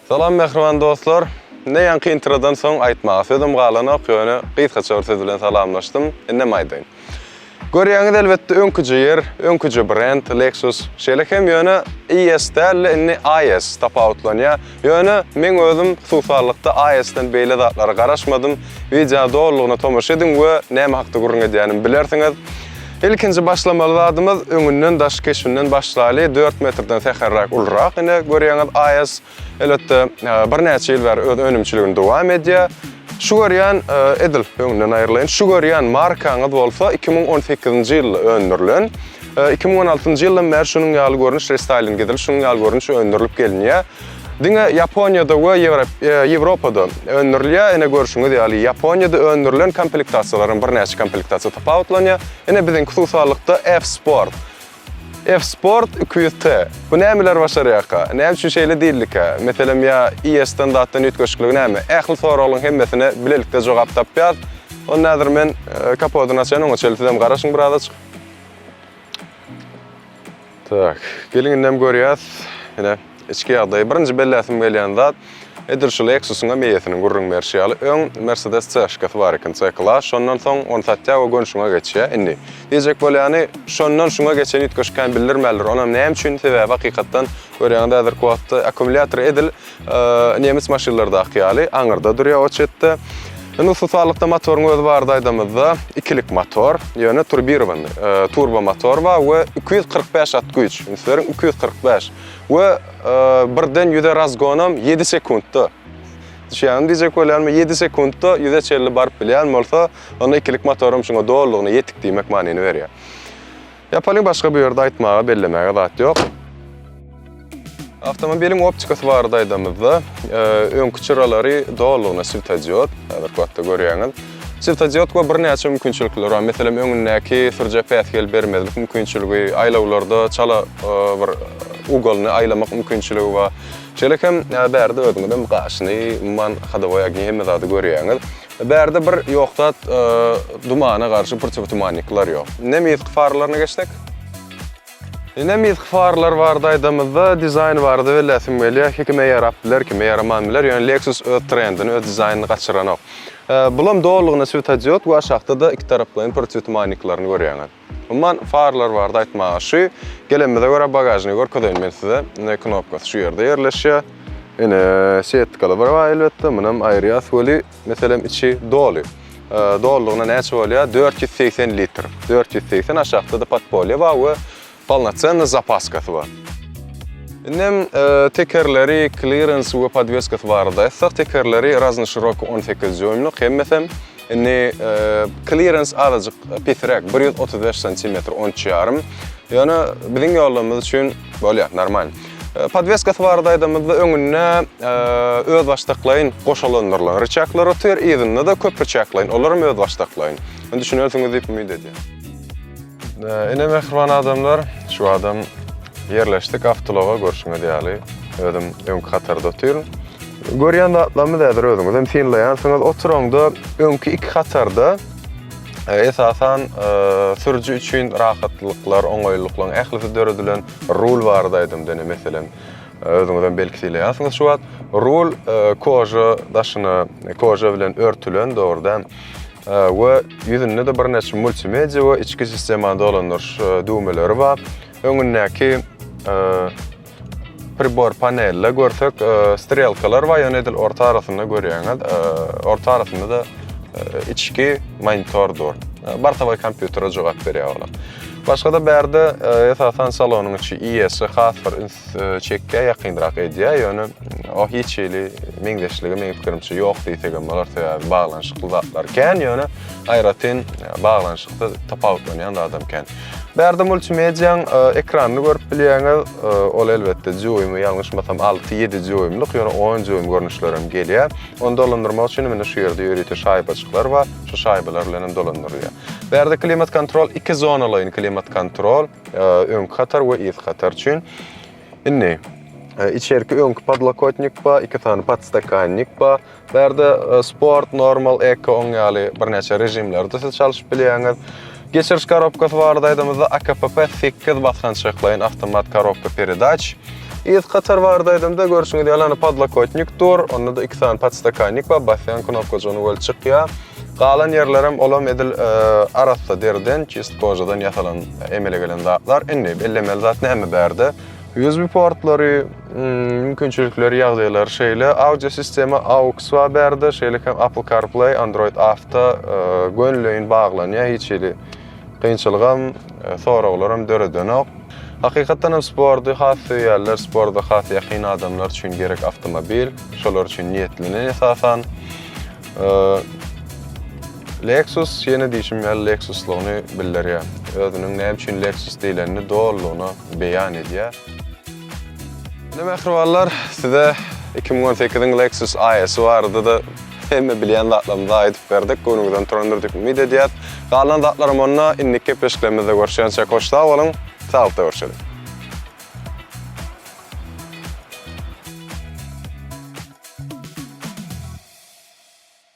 Salam mähriban dostlar. Ine ýaňky introdan soň aýtmaga sözüm galanok, ýöne gysgaça bir söz bilen salamlaşdym. Indem aýdaýyn. Görýäňiz elbetde öňküje ýer, öňküje brend Lexus. Şeýle hem ýöne IS däl-de indi IS tapawutlanýar. Ýöne meň özüm hususalykda IS-den beýle zatlara garaşmadym. Wideony dolulygyna tomaşa ediň we näme hakda gürrüň edýänimi bilersiňiz. Ilkinji başlamaly zadymyz öňünden daş keşbinden başlaýly. Dört metrden sähelräk ulurak ine görýäňiz IS. Elbetde, birnäçe ýyl bäri öz önümçiligini dowam edýär. Şu görýän, edil öňünden aýrylaýyn, şu görýän markaňyz bolsa 2018-nji ýylda öndürilen. 2016-njy ýyldan bäri şunuň ýaly görnüş restaýling edilip, şunuň ýaly görnüş öndürilip gelinýär. Diňe Ýaponiýada we Ýewropada öndürilýär. Ine görşüňiz ýaly, Ýaponiýada öndürilen komplektasiýalaryň birnäçe komplektasiýa tapawutlanýar. Ine biziňki hususalykda F-Sport. F-Sport 200T. Bu nämeler başarýarka? Näme üçin şeýle diýildikä? Meselem ýa IS-den zatdan üýtgeşikligi näme? Ähli soraglaryň hemmesine bilelikde jogap tapýas. Onda häzir men kapodyny açaýyn, oňa çenli sizem garaşyň birazajyk. Tak, geliň indem görýäs. Ine, içki ýagdaýy. Birinji belläsim gelýän zat, edil şu Lexus-yň hem eýesiniň gürrüň berşi ýaly, öň Mercedes C-şkasy bar eken, C-Class, şondan soň ony satýar we göni şuňa geçýär. Indi, diýjek bolýany, şondan şuňa geçen üýtgeşik kän bildirmändir. Onam näme üçin? Sebäbi hakykatdan, görýäňiz häzirki wagtda akkumulýator edil Nemes maşynlardaky ýaly aňyrda durýar o çetde. Indi hususalykda motoryň özi barada aýdamyzda, ikilik motor, ýöne turbirowanyý, turbo motor bar we 245 at güýç, üns beriň 245 we birden ýüze razgonam ýedi sekuntda. Düşýäňmi diýjek bolýanyma, ýedi sekuntda ýüze çenli baryp bilýän bolsa, onda ikilik motoram şuňa dolulygyna ýetik diýmek manyny berýär. Ýapalyň başga bu ýerde aýtmaga, bellemäge zat ýok. Awtomobiliň optikasy barada aýdamyzda, öňki çyralary dolulygyna swetodiod, häzirki wagtda görýäňiz. Swetodiod we birnäçe mümkinçilikleri bar. Meselem, öňündäki sürüjä päsgel bermezlik mümkinçiligi, aýlawlarda çala bir ugalyny aýlamak mümkinçiligi bar. Şeýle hem bärde özüňizem gaşyny, umuman, hodowoý ogni hemme zady görýäňiz. Bärde bir ýok zat dumana garşy protiwotumannikler ýok. Indem yzky faralaryna geçsek. Indem yzky faralar barada aýdamyzda dizaýn barada belläsim gelýär. Kime ýarap biler, kime ýaraman biler. Ýöne Lexus öz trendini, öz dizaýnyny gaçyranok. Bulam dolulygyna swetodiod we aşakda-da ikitaraplaýyn protiwotumanniklerini görýäňiz. Umuman faralar barada aýtmaga şu. Gelenimize görä bagažnigi görkezeýin men size. Ine knopkasy şu ýerde ýerleşýär. Ine setkaly bir bar elbetde. Munam aýyrýas weli Meselem, içi doly. Dolulygyna näçe bolýar? 480 litr. 480 aşakda-da podpolýa bar we polnosennyý zapaskasy bar. Indem tekerleri, klirens we podweskasy barada aýtsak, tekerleri raznoşirokiý 18 dýuýmlyk hemmesem. Indi klirens azajyk pesräk, 135 santimetr, 13 ýarym. Ýöne biziň ýollarymyz üçin bolýar, normal. Podweskasy barada aýdamyzda öňünde özbaşdaklaýyn goşalandyrylan ryçaklar otyr, yzynda-da köp ryçaklaýyn, olar hem özbaşdaklaýyn. Indi düşünersiňiz diýip umyt edýän. Ine mähriban adamlar, şu adam ýerleşdik awtoulaga görşüňiz ýaly. Özüm öňki hatarda otyryn. Görýän zatlarymyz häzir özüňiz hem synlaýansyňyz. Oturaňda öňki iki hatarda esasan sürüji üçin rahatlyklar, oňaýlylyklaryň ählisi döredilen. Rul barada aýdamda ine meselem, özüňizem belki sylaýansyňyz şu wagt. Rul koža daşyna koža bilen örtülen, dogry däl. We ýüzünde-de birnäçe multimedia we içki sistemany dolandyryş düwmeleri bar. Öňündäki pribor panelde görsek strelkalar bar, ýöne edil orta arasynda görýäňiz, orta arasynda-da içki monitor dur. Bortowoý kompýutere jogap berýär olar. Başga-da bärde esasan salonyň içi IS-i has bir üns çekýär, ýakynrak edýär, ýöne o hiç hili meňzeşligi meň pikirimçe ýok diýsegem bolar, sebäbi baglanyşykly zatlar kän, ýöne aýratyn baglanyşyksyz tapawutlanýan zadam kän. Bärde multimediaň ekranyny görüp bilýäňiz, ol elbetde dýuými ýalňyşmasam 6-7 dýuýmlyk, ýöne 10 dýuým görnüşlerem gelýär. Ony dolandyrmak üçin indi şu ýerde ýörite şaýbajyklar bar, şu şaýbalar bilen hem dolandyrylýar. Bärde klimat kontrol iki zonalaýyn klimat kontrol, öňki hatar we yzky hatar üçin. Indi içerki öňki podlokotnik bar, iki sany podstakannik bar. Bärde sport, normal, eko oň ýaly birnäçe režimlerde siz çalşyp bilýäňiz. Geçiriş korobkasy barada aýdamyzda AKPP 8 basgançaklaýyn awtomat korobka peredaç. Yzky hatar barada aýdamda, görşüňiz ýaly, hany podlokotnik dur, onda-da iki sany podstakannik bar, basýan knopkajygyny weli çykýar. Galan ýerlerem olam edil arassa deriden, çist kožadan ýasalan, emele gelen zatlar. Indi bellemeli zat näme bärde? USB portlary, mümkinçilikleri, ýagdaýlary şeýle. Audio sistema AUX bar bärde, şeýle hem Apple CarPlay, Android Auto gönüleýin baglanýar, hiç hili kynçylygam, soraglaram döredenok. Hakykatdan hem sporty has söýýänler, sporta has ýakyn adamlar üçin gerek awtomobil, şolar üçin niýetlenen esasan. Lexus ýene diýşim ýaly Lexuslygyny bildirýär. Özüniň näme üçin Lexus diýlenini dolulygyna beýan edýär. Ine mähribanlar, size 2018-iň Lexus IS barada-da hemme bilýän zatlarymyzy aýdyp berdik. Göwnüňizden turandyr diýip umyt edýäs. Galan zatlaram onda indiki gepleşiklerimizde görüşýänçäk hoş sag boluň, saglykda görüşeliň.